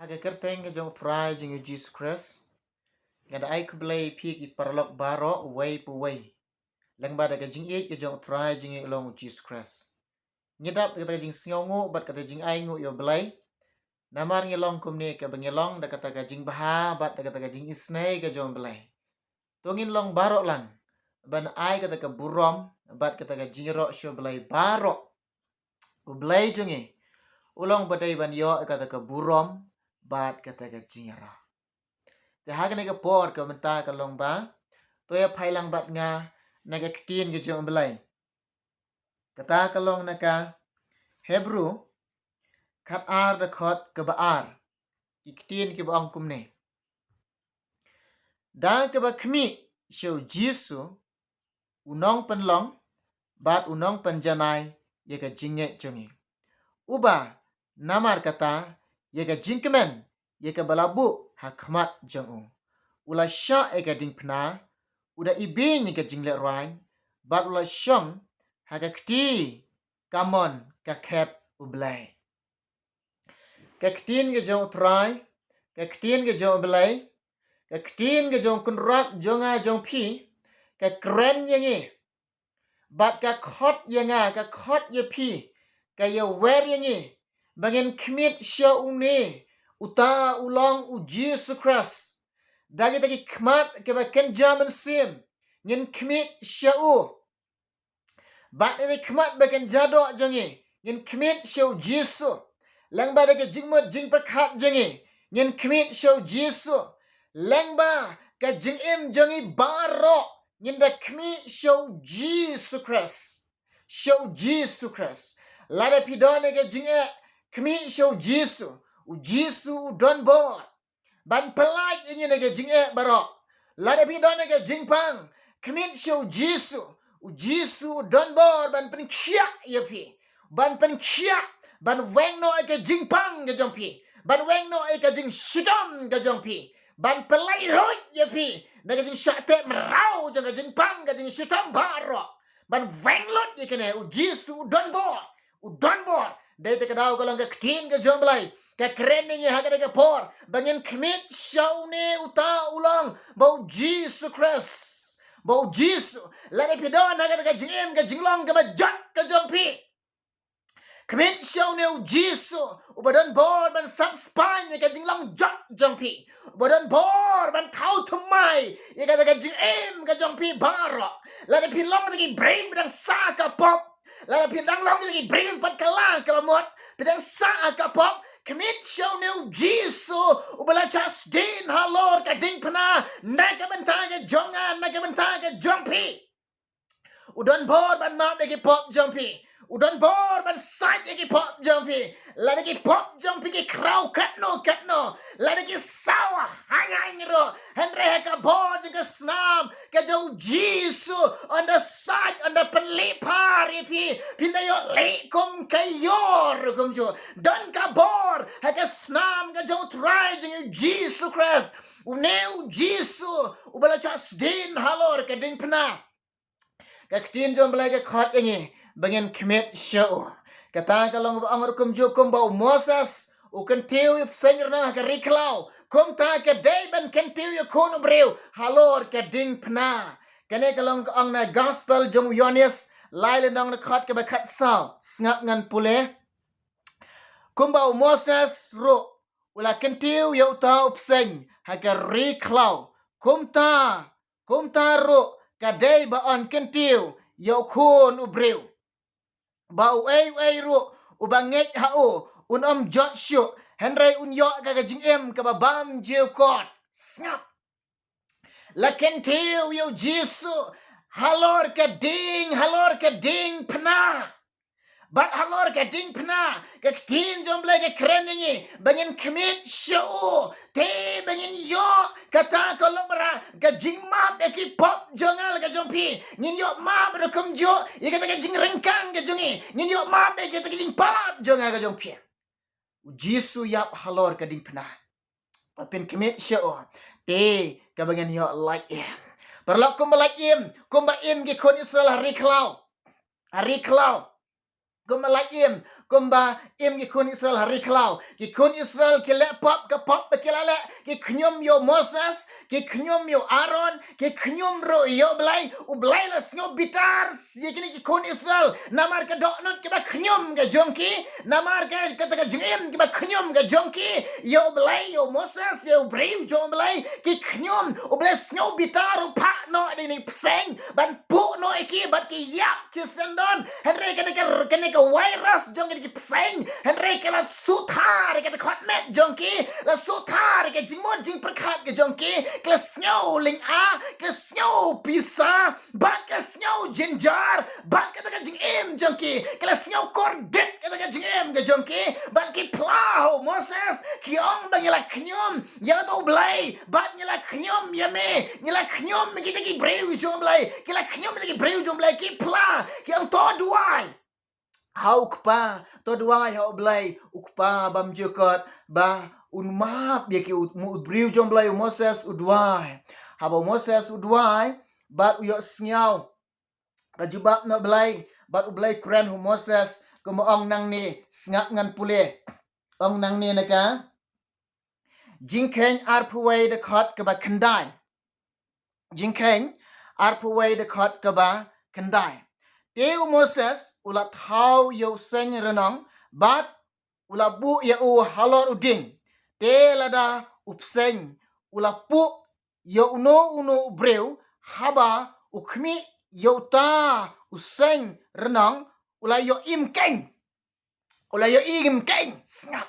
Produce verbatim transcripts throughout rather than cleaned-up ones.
Ha ka kyrteng ka jong u Trai jong ngi u Jisu Khrist, nga da ai khublei ïa phi ki paralok baroh uwei pa uwei, lyngba da ka jingïeit ka jong u Trai jong ngi u long u Jisu Khrist. Ngi dap da kata ka jingsngewnguh bad kata ka jingainguh ïa u Blei, namar ngi long kumne kaba ngi long da kata ka jingbha bad da kata ka jingisynei ka jong u Blei. To ngin long baroh lang ban ai kata ka burom bad kata ka jingïaroh sha u Blei baroh. U Blei jong ngi u long ba dei ban ïoh ïa kata ka burom bad kata ka jingïaroh. Te ha kane ka por ka mynta ka long ba to ïa phai lang bad nga na ka ktien ka jong u Blei. Kata ka long na ka Hebru khat ar, da khat kaba ar. Ki ktien kiba ong kumne: Da kaba khmih sha u Jisu, u nongpynlong bad u nongpynjanai ïa ka jingngeit jong ngi, uba namar kata ïa ka jingkmen ïa kaba la buh ha khmat jong u, u la shah ïa ka diengphna, u da ibeiñ ïa ka jinglehrain, bad u la shong ha ka kti kamon ka khet u Blei. Ka ktien ka jong u Trai, ka ktien ka jong u Blei, ka ktien ka jong u Kynrad jong nga jong phi, ka kren ïa ngi bad ka khot ïa nga, ka khot ïa phi, ka ïawer ïa ngi ba ngin khmih sha une uta u long u Jisu Khrist. Da kita ki khmat kiba kynja mynsiem ngin khmih sha u. Bad ïa ki khmat ba kynja doh jong ngi ngin khmih sha u Jisu. Lyngba da ka jingmut jingpyrkhat jong ngi ngin khmih sha u Jisu. Lyngba ka jingim jong ngi baroh ngin da khmih sha u Jisu Khrist. Sha u Jisu Khrist. Lada phi don ïa ka jingeh, khmih sha u Jisu. U Jisu u don bor ban pyllait ïa ngi na ka jingeh baroh. Lada phi don ïa ka jingpang, khmih sha u Jisu. U Jisu u don bor ban pynkhiah ïa phi, ban pynkhiah, ban weng noh ïa ka jingpang ka jong phi, ban weng noh ïa ka jingshitom ka jong phi, ban pyllait lut ïa phi na ka jingshah teh mraw jong ka jingpang ka jingshitom baroh, ban weng lut ïa kane. U Jisu u don bor, u don bor. Dei te ka daw ka long ka ktien ka jong u Blei ka kren ïa ngi ha kane ka por ba ngin khmih sha une uta u long ba u Jisu Khrist. Ba u Jisu. Lada phi don ha kane ka jingim ka jinglong kaba jot ka jong phi, khmih sha une u Jisu uba don bor ban sap spah ïa ka jinglong jot jong phi, uba don bor ban thaw thymmai ïa kata ka jingim ka jong phi baroh. Lada phi long kata ki briew ba dang sah ka pop, lada phi dang long kata ki briew pat ka la kaba mut, phi dang sah ka pop, khmih sha une u Jisu uba la shah sdien halor ka diengphna na ka bynta ka jong nga, na ka bynta ka jong phi. U don bor ban map ïa ki pop jong phi. U don bor ban sait ïa ki pop jong phi. Lada ki pop jong phi ki khraw katno katno, lada ki saw ha ïing ruh, hynrei ha ka bor jong ka snam ka jong u Jisu, un da sait, un da pynlip phar ïa phi. Phin da ïoh leh kum ka ïor kumjuh. Don ka bor ha ka snam ka jong u Trai jong ngi u Jisu Khrist. Une u Jisu uba la shah sdien halor ka diengphna. Ka ktien jong u Blei ka khot ïa ngi ba ngin khmih sha u. Kata ka long ba ong ruh kumjuh, kumba u Moses u kyntiew ïa u bseiñ rnong ha ka ri khlaw, kumta ka dei ban kyntiew ïa u Khun u briew halor ka diengphna. Kane ka long ka ong na gospel jong u Ïoannis, lai lynnong na khot kaba khatsaw. Sngap ngan pule. Kumba u Moses ruh u la kyntiew ïa uta u bseiñ ha ka ri khlaw, kumta, kumta ruh ka dei ba un kyntiew ïa u Khun u briew, ba uei uei ruh uba ngeit ha u un ym jot shuh, hynrei un ïoh ka, ka jingim kaba bymjukut. Sngap. La kyntiew ïa u Jisu halor ka dieng, halor ka diengphna. Bad halor ka diengphna, ka ktien jong u Blei ka kren ïa ngi ba ngin khmih sha u, te ba ngin ïoh kata ka long ba ka jingmap ïa ki pop jong nga la ka jong phi. Ngin ïoh map ruh kumjuh ïa kata ka jingryngkang ka jong ngi. Ngin ïoh map ïa kata ka jingpap jong nga ka jong phi. U Jisu u ïap halor ka diengphna. Phin khmih sha u, te kaba ngin ïoh lait im. Paralok, kumba lait im, kumba im ki khun Israel ha ri khlaw. Ha ri khlaw. Kumba la im, kumba im ki khun Israel ha ri khlaw. Ki khun Israel ki leh pop, ka pop ba ki la leh, ki khñium ïa u Moses, ki khñium ïa u Aaron, ki khñium ruh ïa u Blei. U Blei la sngew bitar ïa kine ki khun Israel namar ka dohnud kiba khñium ka jong ki, namar ka, kata ka jingim kiba khñium ka jong ki ïa u Blei, ïa u Moses, ïa u briew jong u Blei. Ki khñium, u Blei sngew bitar, u phah noh da kine ki bseiñ ban puh noh ïa ki bad ki ïap shisyndon. Hynrei kane ka, kane ka virus jong kine ki bseiñ, hynrei ka la suhthar ïa ka dkhot met jong ki, la suhthar ïa ka jingmut jingpyrkhat ka jong ki. Ki la sngew lynga, ki la sngew pisa, bad ki la sngew jynjar, bad kata ka jingim jong ki, ki la sngew kordit kata ka jingim ka jong ki. Bad ki phla ha u Moses, ki ong ba ngi la khñium ïa uto u Blei, bad ngi la khñium ïa me, ngi la khñium ïa kita ki briew jong u Blei, ki la khñium ïa kita ki briew jong u Blei. Ki phla, ki ong, to duwai ha u Kpa, to duwai ha u Blei, u Kpa bymjukut, ba un map ïa ki. U, u briew jong u Blei u Moses u duwai. Haba u Moses u duwai bad u ïohsngew ka jubab na u Blei, bad u Blei kren ha u Moses, kumba ong nangne, sngap ngan pule. Ong nangne na ka Jingkheiñ arphew wei dkhot kaba khyndai. Jingkheiñ arphew wei dkhot kaba khyndai. Te u Moses u la thaw ïa u seng rnong bad u la buh ïa u halor u dieng. Te lada u bseiñ u la puh ïa uno uno u briew, haba u khmih ïa uta u seng rnong, u la ïoh im keiñ. U la ïoh im keiñ, sngap.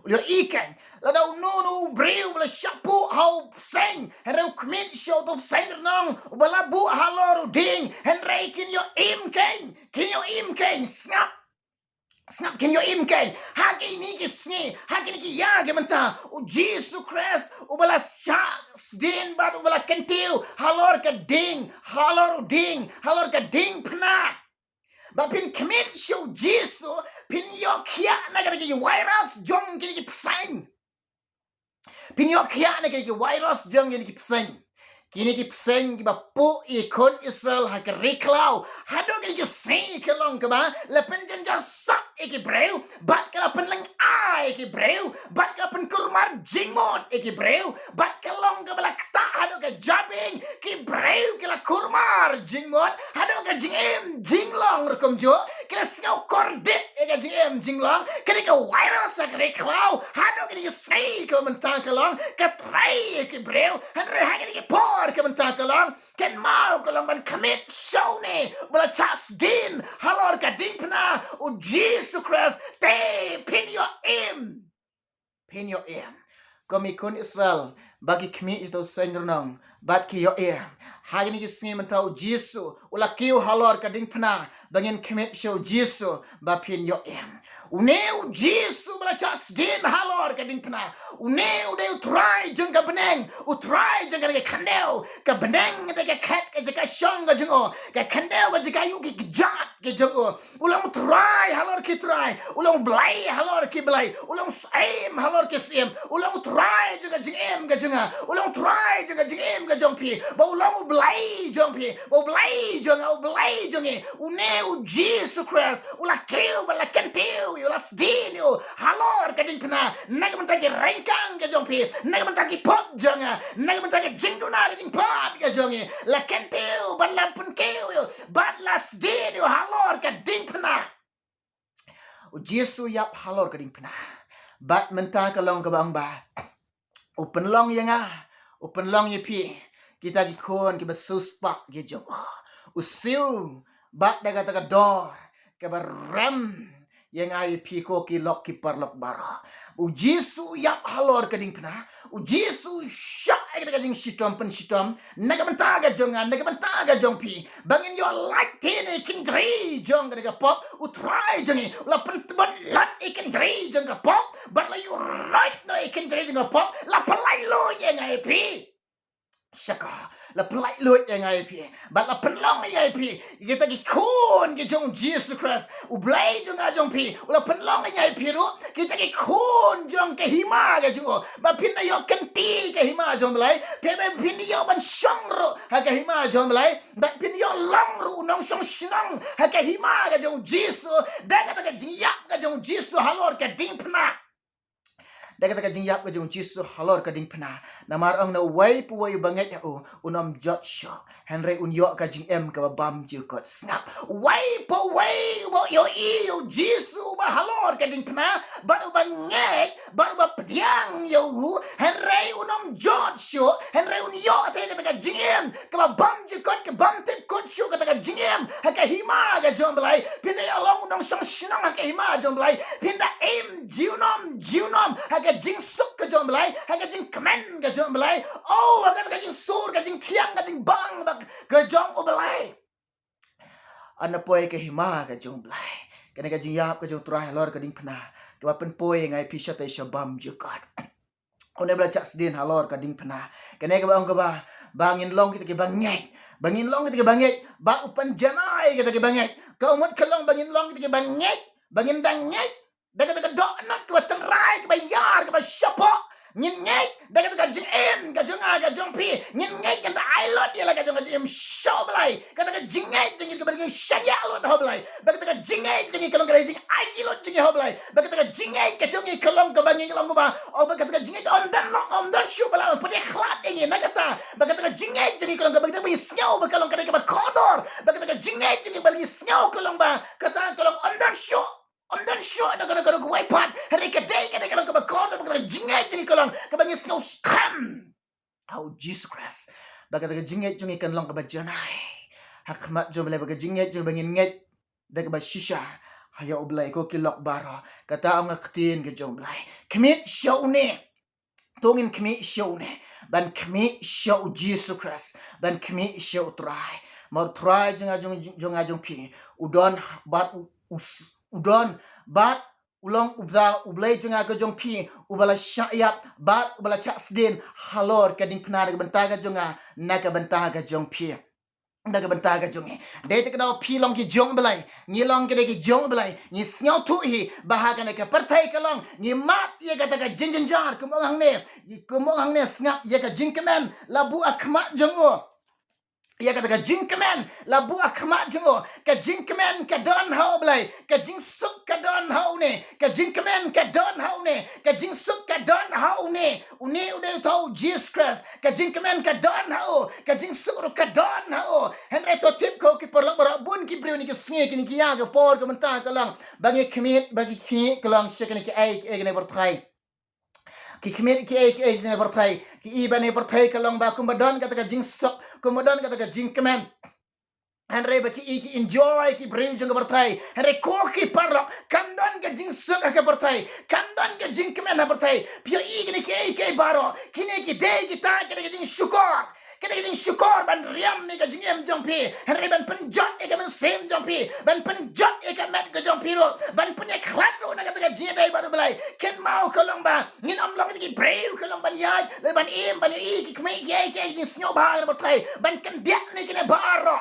U la ïoh im keiñ. Lada uno uno u briew ba la shah puh ha u bseiñ, hynrei u khmih sha uto u bseiñ rnong uba la buh halor u dieng, hynrei kin ïoh im keiñ, kin ïoh im keiñ, sngap. Sngap, kin ïoh im keiñ. Ha kine ki sngi, ha kine ki ïa ki mynta, u Jisu Khrist uba la shah sdien bad uba la kyntiew halor ka dieng, halor u dieng, halor ka diengphna. Ba phin khmih sha u Jisu, phin ïoh khiah na kine ki virus jong kine ki bseiñ. Phin ïoh khiah na kine ki virus jong kine ki bseiñ. Kine ki bseiñ kiba puh ïa ki khun Israel ha ka ri khlaw. Haduh kine ki sngi ka long kaba la pynjynjar sap ïa ki briew, bad ka la pynlyngngoh ïa ki briew, bad ka la pynkulmar jingmut ïa ki briew, bad ka long kaba la ktah haduh ka jabieng. Ki briew ki la kulmar jingmut haduh ka jingim jinglong ruh kumjuh. Ki la sngew kordit ïa ka jingim jinglong. Kane ka virus ha ka ri khlaw, haduh kine ki sngi ka mynta ka long ka trei ïa ki briew. Hynrei ha kine ki por ka mynta ka long, kynmaw ka long ban khmih sha une ba la shah sdien halor ka diengphna, u Jisu Khrist, te phin ïoh im. Phin ïoh im. Kum ki khun Israel ba ki khmih ïa uto u seng rnong bad ki ïoh im. Ha kine ki sngi mynta u Jisu u la kiew halor ka diengphna ba ngin khmih sha u Jisu ba phin ïoh im. Une u Jisu ba la shah sdien halor ka diengphna, une u dei u Trai jong ka bneng, u Trai jong kane ka khyndew. Ka bneng dei ka khet, ka jaka shong ka jong u, ka khyndew ka jaka ïuh ki kjat ka jong u. U long u Trai halor ki trai, u long u Blei halor ki blei, u long u Syiem halor ki syiem, u long u Trai jong ka jingim ka jong nga, u long u Trai jong ka jingim ka jong phi, bad u long u Blei jong phi, bad u Blei jong nga, u Blei jong ngi. Une u Jisu Khrist u la kiew bad la kyntiew ïa u, la sdien ïa u halor ka diengphna, na ka bynta ki ryngkang ka jong phi, na ka bynta ki pop jong nga, na ka bynta ka jingduna ka jingpyrkhat ka jong ngi. La kyntiew bad la pynkiew ïa u bad la sdien ïa u halor ka diengphna. U Jisu u ïap halor ka diengphna. Bad mynta ka long kaba ong ba u pynlong ïa nga, u pynlong ïa phi, kita ki khun kiba siewspah ki jong u. U siew bad da kata ka dor kaba rem ïa nga ïa phi, ko ki lok ki paralok baroh. U Jisu u ïap halor ka diengphna. U Jisu u shah ïa kata ka jingshitom pynshitom na ka bynta ka jong nga, na ka bynta ka jong phi, ba ngin ïoh lait te na ki kynjri jong kane ka pop. U Trai jong ngi u la pyntbit lut ïa ki kynjri jong ka pop, bad la ïuh roit noh ïa ki kynjri jong ka pop, la pynlait lut ïa nga ïa phi. sha ka, la pyllait luid ïa nga ïa phi, bad la pynlong ïa nga ïa phi kita ki khun ki jong Jisu Khrist. U Blei jong nga jong phi u la pynlong ïa nga ïa phi ruh kita ki khun jong ka hima ka jong u, bad phin da ïoh kynti ka hima jong u Blei, phi, phin da ïoh ban shong ruh ha ka hima jong u Blei, bad phin da ïoh long ruh u nongshong shnong ha ka hima ka jong u Jisu, da kata ka jingïap ka jong u Jisu halor ka diengphna. Da kata ka jingïap ka jong u Jisu halor ka diengphna. Namar ong na uwei pa uwei uba ngeit ha u, un ym jot shuh, hynrei un ïoh ka jingim kaba bymjukut. Sngap, uwei pa uwei uba ïohi ïa u Jisu uba halor ka diengphna, bad uba ngeit, bad uba pdiang ïa u, hynrei un ym jot shuh, hynrei un ïoh te kata ka jingim kaba bymjukut, ka bymtip kut shuh, kata ka jingim ha ka hima ka jong u Blei. Phin da ïoh long u nongshong shnong ha ka hima jong u Blei. Phin da im junom junom ha ka jingsuk ka jong u Blei, ha ka jingkmen ka jong u Blei. Oh, ha ka, ka jingsur, ka jingthiang, ka jingbang bad ka jong u Blei. Ynda poi ka hima ka jong u Blei, kane ka jingïap ka jong u Trai halor ka diengphna, kaba pynpoi ïa nga ïa phi shatei sha bymjukut. Une ba la shah sdien halor ka diengphna. Kane kaba ong kaba, ba ngin long kita kiba ngeit, ba ngin long kita kiba ngeit, bad u pynjanai kita kiba ngeit. Ka mut ka long ba ngin long kita kiba ngeit, ba ngin da ngeit da kata ka dohnud kaba tynrai, kaba ïar, kaba shapoh. Ngin ngeit da kata ka jingim ka jong nga ka jong phi. Ngin ngeit, ngin da ai lut ïa la ka jong ka jingim sha u Blei. Kata ka jingngeit jong ngi kaba ngi shaniah lut ha u Blei. Ba kata ka jingngeit jong ngi ka long ka jingaiti lut jong ngi ha u Blei. Ba kata ka jingngeit ka jong ngi ka long kaba ngi long kaba, oh, ba kata ka jingngeit ym don long, ym don shuh ba la pynïakhlad ïa ngi na kata. Ba kata ka jingngeit jong ngi ka long kaba ngi sngew ba ka long ka dei kaba kordor. Ba kata ka jingngeit jong ngi ba ngi sngew ka long ba kata ka long ym don shuh, ym don shuh da kano kano kawei pat. Hynrei ka dei, ka dei ka long kaba kordor, ba kata ka jingngeit jong ngi ka long kaba ngi sngew skhem ha u Jisu Khrist. Ba kata ka jingngeit jong ngi kan long kaba janai ha khmat jong u Blei, ba ka jingngeit jong ngi ba ngin ngeit da kaba shisha ha ïa u Blei. Ko ki lok baroh, kata ong ka ktien ka jong u Blei, khmih sha une. To ngin khmih sha une, ban khmih sha u Jisu Khrist, ban khmih sha u Trai. Namar u Trai jong nga jong, jong nga jong phi u don bad u, u s-, u don bad u long u Blei, u Blei jong nga ka jong phi, uba la shah ïap bad uba la shah sdien halor ka diengphna na ka bynta ka jong nga, na ka bynta ka jong phi, na ka bynta ka jong ngi. Dei te ka daw phi long ki jong u Blei, ngi long ki dei ki jong u Blei, ngi sngewthuh hi ba ha kane ka pyrthei ka long, ngi mad ïa kata ka jingjynjar, kum ong hangne, kum ong hangne, sngap, ïa ka jingkmen la buh ha khmat jong u. Ïa kata ka jingkmen la buh ha khmat jong u. Ka jingkmen ka don ha u Blei, ka jingsuk ka don ha une. Ka jingkmen ka don ha une, ka jingsuk ka don ha une. Une u dei uta u Jisu Khrist. Ka jingkmen ka don ha u, ka jingsuk ruh ka don ha u. Hynrei to tip ko ki paralok baroh, bun ki briew kine ki sngi, kine ki ïa ka por ka mynta ka long ba ngi khmih, ba ngi khmih ka long sha kine kiei kiei kine pyrthei. Ki khmih kiei kiei jong ka pyrthei. Ki i ba ne pyrthei ka long ba kumba don kata ka jingsuk, kumba don kata ka jingkmen. Hynrei ba ki i ki enjoy ki briew jong ka pyrthei. Hynrei ko ki paralok, kam don ka jingsuk ha ka pyrthei, kam don ka jingkmen ha pyrthei. Phi ïohi kine kiei kiei baroh, kine ki dei kita, kine ki jingshukor. Kane ka jingshukor ban riam ïa ka jingim jong phi, hynrei ban pynjot ïa ka mynsiem jong phi, ban pynjot ïa ka met ka jong phi ruh, ban pynïakhlad ruh na kata ka jingïadei bad u Blei. Kynmaw ka long ba ngin ym long ki briew ka long ban ïaid, leh ban im, ban ïohi ki khmih kiei kiei, ki jingsngewbha na pyrthei, ban kyndiah ïa kine baroh.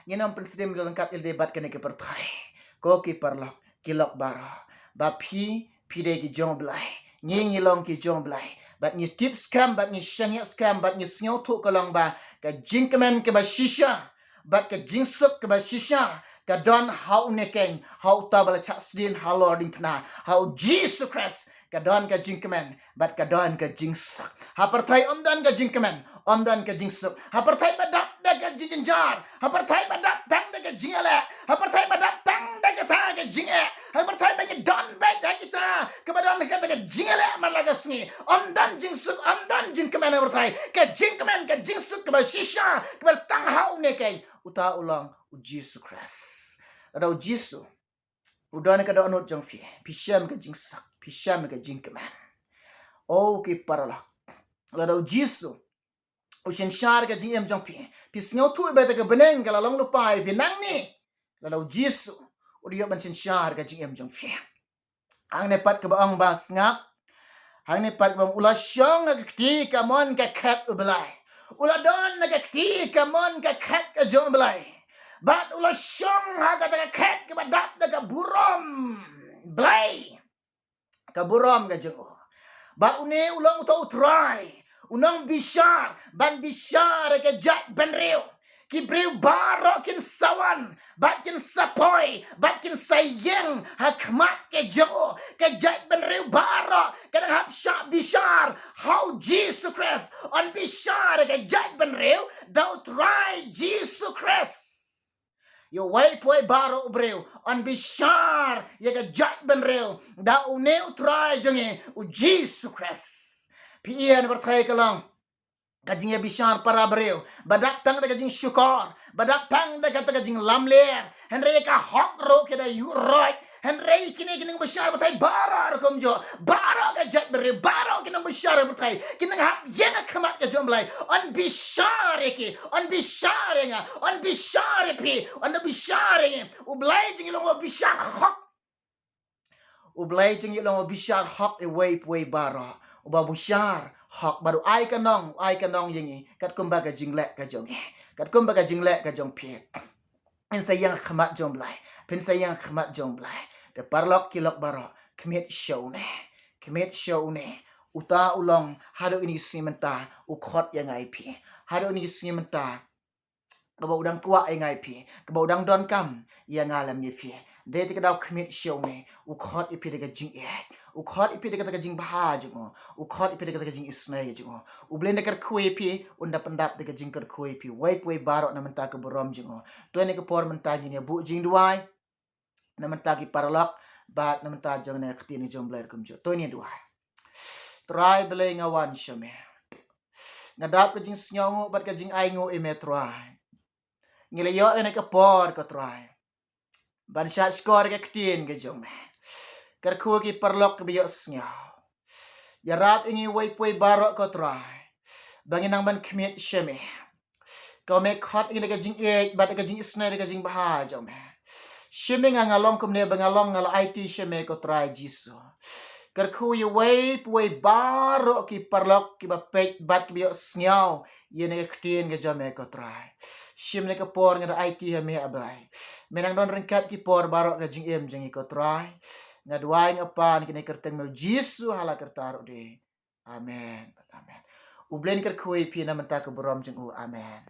Ngin ym pynsyriem ryngkat ïalade bad kane ka pyrthei. Ko ki paralok, ki lok baroh, ba phi, phi dei ki jong u Blei, ngi, ngi long ki jong u Blei. Bad ngi tip skhem, bad ngi shaniah skhem, bad ngi sngewthuh ka long ba ka jingkmen kaba shisha bad ka jingsuk kaba shisha ka don ha une keiñ, ha uta ba la shah sdien halor diengphna, ha u Jisu Khrist. Ka don ka jingkmen bad ka don ka jingsuk. Ha pyrthei ym don ka jingkmen, ym don ka jingsuk. Ha pyrthei ba dap da ka jingjynjar, ha pyrthei ba dap tang da ka jingïaleh, ha pyrthei ba dap tang da kata ka jingeh, ha pyrthei ba ngi don beit ha kita kaba don kata ka jingïaleh man la ka sngi, ym don jingsuk, ym don jingkmen ha pyrthei. Ka jingkmen, ka jingsuk kaba shisha kaba tang ha une keiñ, uta u long u Jisu Khrist. Lada u Jisu u don ka dohnud jong phi, phi shem ka jingsuk, phi shem ka jingkmen. O ki paralok, lada u Jisu u synshar ka jingim jong phi, phi sngewthuh ba kata ka bneng ka la long lypa ïa phi nangne. Lada u Jisu u dei ban synshar ka jingim jong phi. Hangne pat kaba ong ba sngap, hangne pat kaba ong u la shong ha ka kti kamon ka khet u Blei. U la don na ka kti kamon ka khet ka jong U Blei. Bad u la shong ha kata ka khet kaba dap da ka burom Blei. Ka burom ka jong u. Bad une u long uta u Trai, u nongbishar, ban bishar ïa ka jaitbynriew. Ki briew baroh kin sa wan bad kin sa poi bad kin sa ïeng ha khmat ka jong u. Ka jaitbynriew baroh ka dang hap shah bishar ha u Jisu Khrist. Yn bishar ïa ka jaitbynriew da u Trai Jisu Khrist. Ïa uwei pa uwei baroh u briew yn bishar ïa ka jaitbynriew da une u Trai jong ngi, u Jisu Khrist. Phi ïa na pyrthei ka long ka jingïabishar para briew ba dap tang da ka jingshukor, ba dap tang da kata ka jinglamler. Hynrei ka hok ruh ka da ïuh roit. Hynrei kine ki nongbishar pyrthei baroh ruh kumjuh, baroh ka jaitbynriew, baroh ki nongbishar pyrthei ki nang hap ïeng ha khmat ka jong U Blei. Yn bishar ïa ki, yn bishar ïa nga, yn bishar ïa phi, yn bishar ïa ngi. U Blei jong ngi long u bishar hok. U Blei jong ngi long u bishar hok ïa uwei pa uwei baroh. Uba bishar hok bad u ai ka nong, u ai ka nong ïa ngi katkum ba ka jingleh ka jong ngi, katkum ba ka jingleh ka jong phi. Phin sa ïeng ha khmat jong U Blei, phin sa ïeng ha khmat jong U Blei. Te paralok ki lok baroh, khmih sha une, khmih sha une. Uta u long haduh kine ki sngi mynta u khot ïa nga ïa phi. Haduh kine ki sngi mynta kaba u dang kwah ïa nga ïa phi, kaba u dang donkam ïa nga lem ïa phi. Dei te ka daw khmih sha une, u khot ïa phi da ka jingïeit, u khot ïa phi da kata ka jingbha jong u, u khot ïa phi da kata ka jingisynei jong u. U Blei un da kyrkhu ïa phi, un da pyndap da ka jingkyrkhu ïa phi. Uwei pa uwei baroh na bynta ka burom jong u. To ha kane ka por mynta ngin ïa buh jingduwai na bynta ki paralok bad na bynta jong kane ka ktien ka jong U Blei kumjuh. To ngin ïa duwai. Trai Blei, nga wan sha me. Nga dap ka jingsngewnguh bad ka jingainguh ïa me Trai. Ngi la ïoh ïa kane ka por ko Trai ban shah shkor ïa ka ktien ka jong me. Kyrkhu ïa ki paralok kiba ïohsngew. Ïarap ïa ngi uwei pa uwei baroh ko Trai ba ngin nang ban khmih sha me. Ko me khot ïa ngi da ka jingïeit bad da ka jingisynei, da ka jingbha jong me. Shim ïa nga, nga long kumne ba nga long, nga la aiti sha me ko Trai Jisu. Kyrkhu ïa uwei pa uwei baroh ki paralok kiba peit bad kiba ïohsngew ïa kane ka ktien ka jong me ko Trai. Shim ïa kane ka por nga da aiti ha me A Blei. Me nang don ryngkat ki por baroh ka jingim jong ngi ko Trai. Nga duwai nga pan ha kane ka kyrteng me u Jisu ha la karta ruh de. Amen. Amen. U Blei un kyrkhu ïa phi na bynta ka burom jong u. Amen.